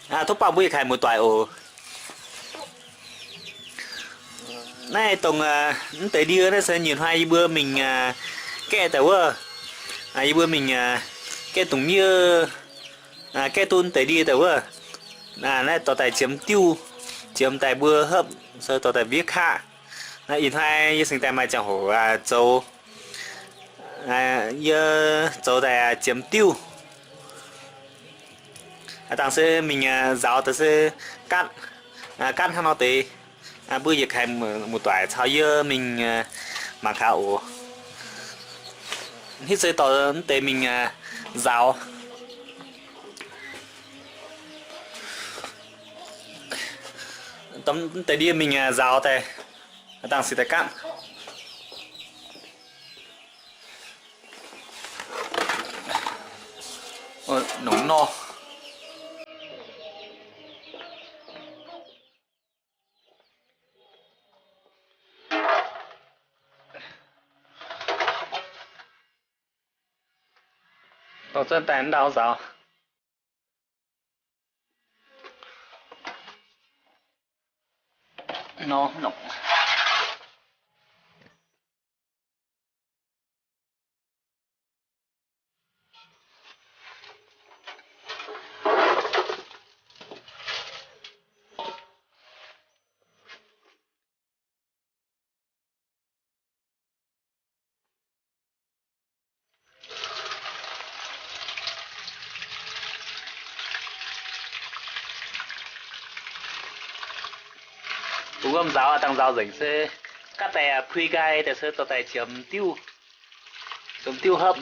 Tov baac mbuo yietc kaaix muoz-doic oc. Naaiv dongh mv deix ndie naaiv se nyic hnoi yie mbuo mingh gaeqv daaih wuov. Yie mbuo mingh gaeqv dungz miev, gaeqv duqv mv deix ndie daaih wuov. Naaiv dorh daaih ziemx diuv, ziemx daaih mbuo hopv, se dorh daaih mbiev kaqv. Ih hnoi yie cingx daaih maaih ziangh hoc zoux, yie zoux daaih ziemx diuv. Dangh se mingh nzaaux daaih se gaatv, gaatv hnangv nor deix. Mbuo yietc kaaix muoz-doic caux yie mingh mangc gaax oc. Hitv se dorh mv deix mingh nzaaux. Mv deix ndie mingh nzaaux daaih, dangh se daaih gaatv. Nongc nor. Dorh zunv daaih ndau nzaaux. Nor nongc. Mbuo wuom nzaaux dangh nzaaux nzengc se gaatv daaih puix nqaai daaih se dorh daaih ziemx diuv, ziemx diuv hopv.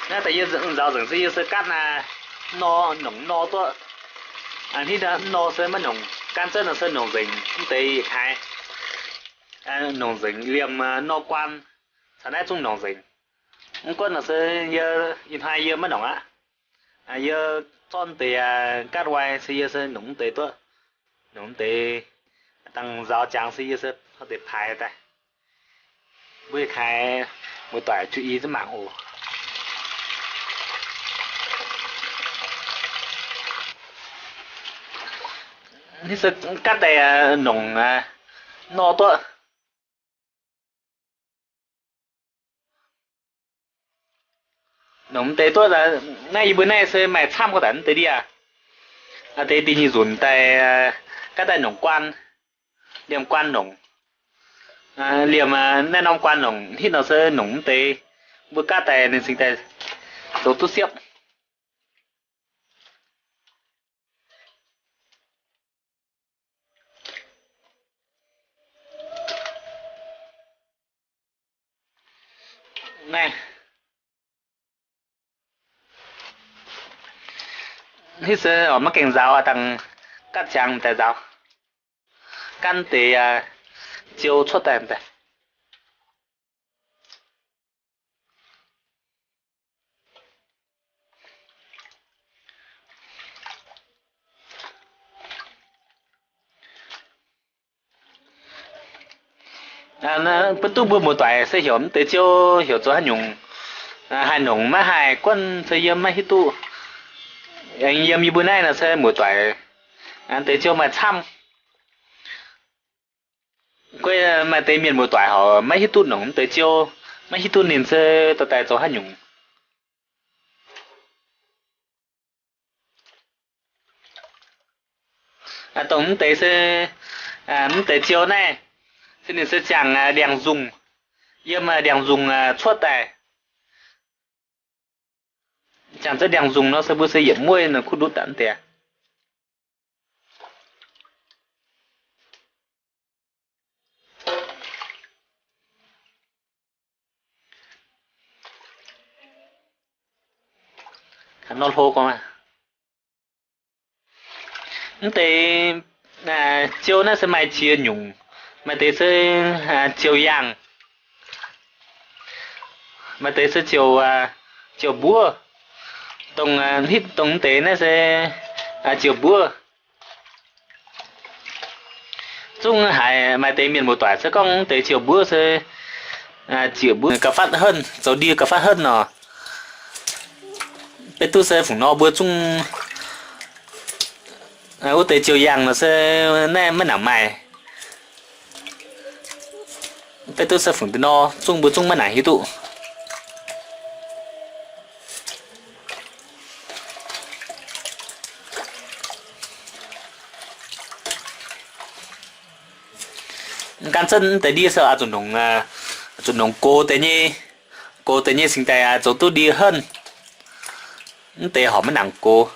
Naaiv daaih yie nzaaux nzengc se yie se gaatv nor, nongc nor duqv. Hnitv nor se maiv nongc, gaanv zunv nor se nongc nzengc, mv deix yietc kaaix nongc nzengc liemh nor guaan, caux naaiv zungv nongc nzengc. Mv gunv nor se yie, ih hnoi yie maiv nongc aqv. Yie zorqv deix gaatv wai se yie se nongc mv deix duqv, nongc mv deix dangh nzaaux jangx se yie se deix paaix daaih. Mbuo kaaix muoz-doic juiz i zungv mangc oc. Hitv se gaatv daaih nongc nor duqv. Nongc mv deix duqv, naaiv yie mbuo naaiv se maaih camv gorqv daaih mv deix ndie. Deix da'nyeic nzunc daaih gaatv daaih nongc guaan, liemh guaan nongc. Liemh naaiv norm guaan nongc, hitv nor se nongc mv deix. Mbuo gaatv daaih ninh cingx daaih zoux duqv siepv. Naaiv hitv se oix maiv gaengh nzaaux, dangh gaatv ziangx daaih nzaaux. Gaanv deix ziou cuotv daaih daaih. Bun duqv mbuo muoz-doic se heuc mv deix ziou heuc zoux haaix nyungc, haih nongc maiv haih guonv se yiem maiv hiuv duqv. Aengx yiem yie mbuo naaiv nor se muoz-doic deix ziou maaih camv. Guei maaih deix mienh muoz-doic horc maiv hiuv duqv nongc mv deix ziou, maiv hiuv duqv ninh se dorh daaih zoux haaix nyungc. Dongh mv deix se, mv deix ziou naaiv se ninh se ziangh ndiangx-nzungh, yiem ndiangx-nzungh cuotv daaih. Ziangh za'ndiangx-nzungh nor se mbuo se yietc mueiz nor kuv ndutv daaih mv deix. Nor hlo gorngv, mv deix ziou naaiv se maaih ziex nyungc. Maaih deix se ziou yaangh, maaih deix se ziou, ziou mbuov. Dongh hitv dongh mv deix naaiv se ziou mbuov. Zungv haiz maaih deix mienh muoz-doic se gorngv mv deix ziou mbuov se ziec mbuo gauh fatv henv, zoux ndie gauh fatv henv nor. Beiv duqv se fungc nor mbuo zungv wuov deix ziou yangh nor se naaiv maiv nangc maaih. Beiv duqv se fungc deix nor zungv mbuo zungv maiv nangc hiuv duqv. Gan zunv deix ndie se oix zuqc nongc, zuqc nongc gox deix nyei, gox deix nyei cingx daaih zoux duqv ndie henv. Mv deix horpc maiv nangc gox.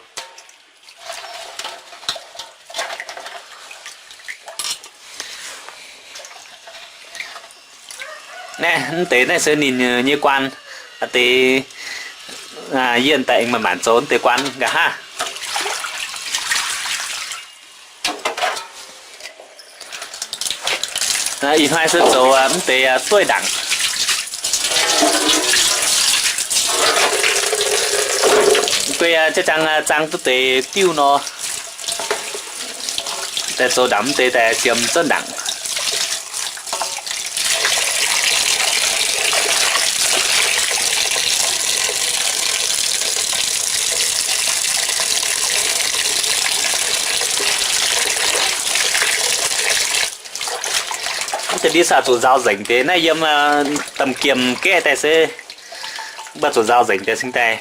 Naaiv, mv deix naaiv se ninh nyei guaan. Aa deix, yie daaih aengx manc-manc zoux mv deix guaan nqa'haav. Ih hnoi se zoux mv deix dueiv ndaangc. Guei jiex zaang, zaang duqv deix diuv nor, daaih zoux ndaangc mv deix daaih ziemx zunv ndaangc. Mv deix ndie se zuqc nzaaux nzengc deix. Naaiv yiem domh giemh gaeqv daaih se mbuo zuqc nzaaux nzengc deix cingx daaih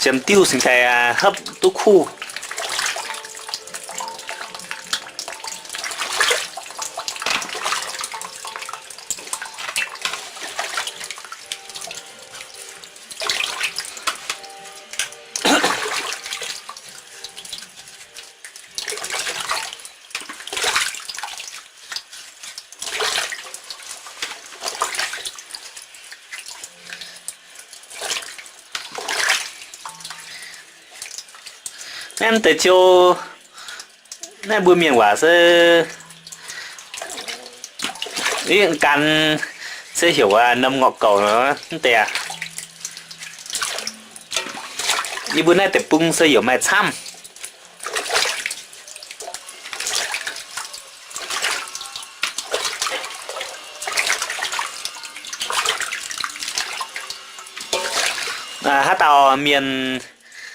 ziemx diuv cingx daaih hopv duqv kuv. Naaiv mv deix ziouc, naaiv mbuo mienh waac se gan se heuc norm ngorc gouc mv deix aqv. Yie mbuo naaiv deic-bung se heuc maaih camv. Haaix dauh mienh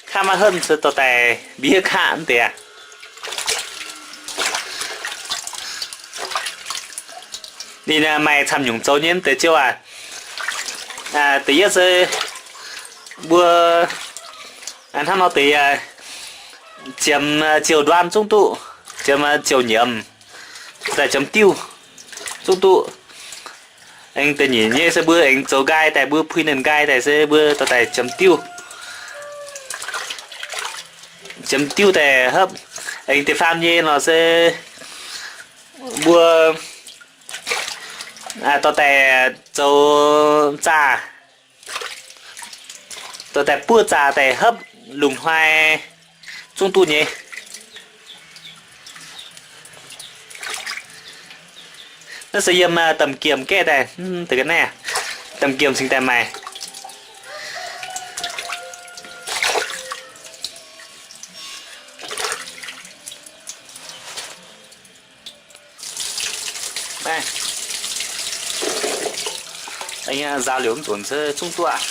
kaav maiv henv se dorh daaih mbiev kaav mv deix aqv. Ninh maaih camv nyungc zoux nyei mv deix ziouc aac. Da'yietv se mbuo hnangv nor deix ziemx ziouc nduan zungv duqv, ziemx ziouc nyiemc, daaih ziemx diuv zungv duqv. Aengx da'nyeic nyei se mbuo aengx zoux nqaai daaih, mbuo puix ninh nqaai daaih se mbuo dorh daaih ziemx diuv. Ziemx diuv daaih hopv. Aengx da'faam nyei nor se mbuo dorh daaih zoux zaah, dorh daaih buov zaah daaih hopv lungh hnoi zungv duqv nyei. Naaiv se yiem domh giemh gaeqv daaih, domh giemh cingx daaih maaih. Nzaaux liouc mv nzunc se zungv duqv aqv.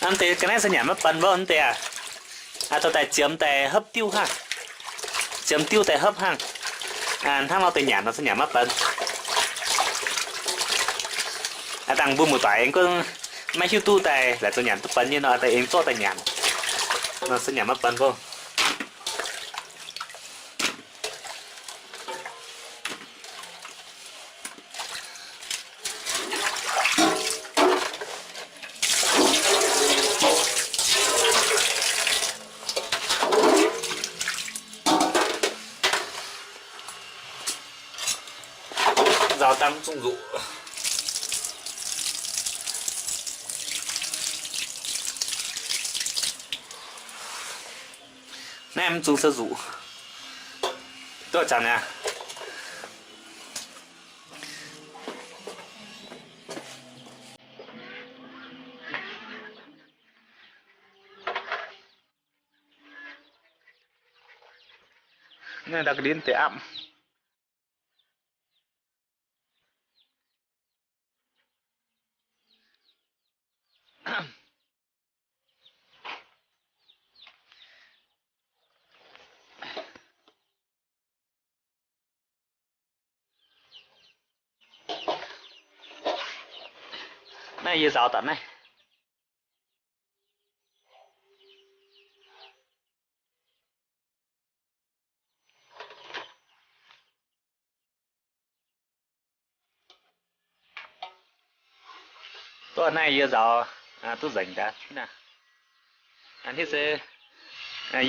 Mv deix ga'naaiv se nyanc maiv benx mbuo mv deix aac. Dorh daaih ziemx daaih hopv diuv hnangv. Ziemx diuv daaih hopv hnangv. Hnangv nor deix nyanc nor se nyanc maiv benx. Dangh mbuo muoz-doic aengx gorngv maiv hiuv duqv daaih laaic zoux nyanc duqv benx nyei nor, daaih aengx zorqv daaih nyanc nor se nyanc maiv benx gorngv. Nzaaux dangh mv zungh nzuqc. Naaiv mv zungh se nzuqc. Duqv zanc aqv. Naaiv ndau ga'ndiev deix apv. Naaiv yie nzaaux daaih naaiv. Duqv naaiv yie nzaaux duqv nzengc daaih. Hnangv se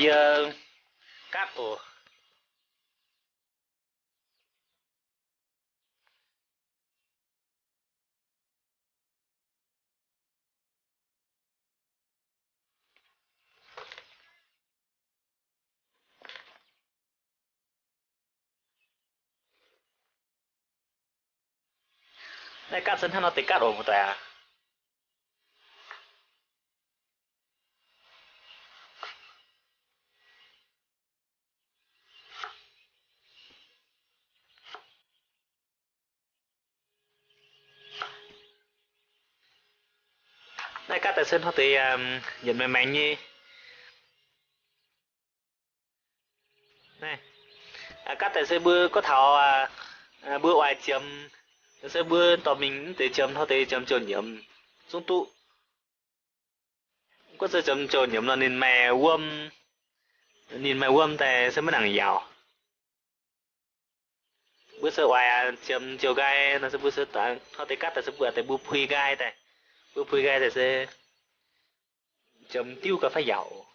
yie gaatv oc. Naaiv gaatv se hnangv nor deix gaatv oc, muoz-doic aac. Naaiv gaatv daaih se hnangv deix yietc maengx maengx nyei. Naaiv gaatv daaih se mbuo gorngv taux mbuo oix ziemx, se mbuo dorh mingh mv deix ziemx hnangv deix ziemx jouh nyiemz zungv duqv. Gorngv se ziemx jouh nyiemz nor ninh maaih wuom, ninh maaih wuom daaih se maiv nangc yaauc. Mbuo se oix ziemx jouh nqaai nor se mbuo se hnangv deix gaatv daaih se mbuo deix mbuo puix nqaai daaih, mbuo puix nqaai daaih se ziemx diuv gauh fai yaauc.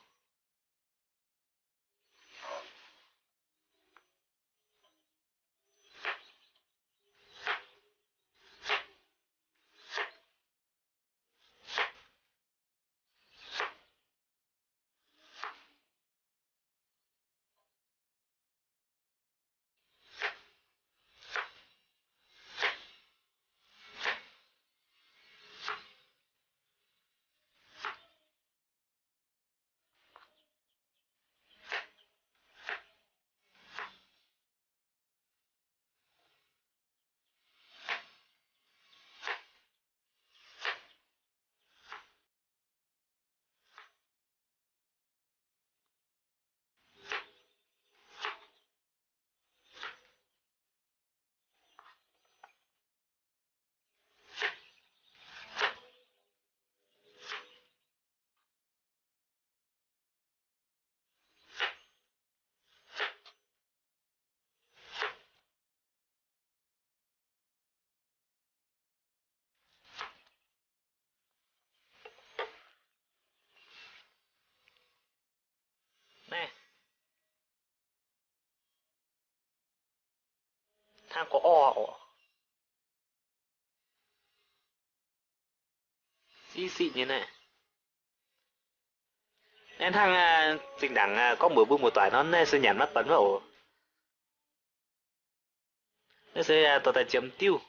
Naaiv hnangv gorqv-orv oc. Siqv siqv nyei naaiv. Naaiv hnangv zinh ndaangc gorngv mbuox mbuo muoz-doic nor, naaiv se nyanc maiv benx wuov oc. Naaiv se dorh daaih ziemx diuv.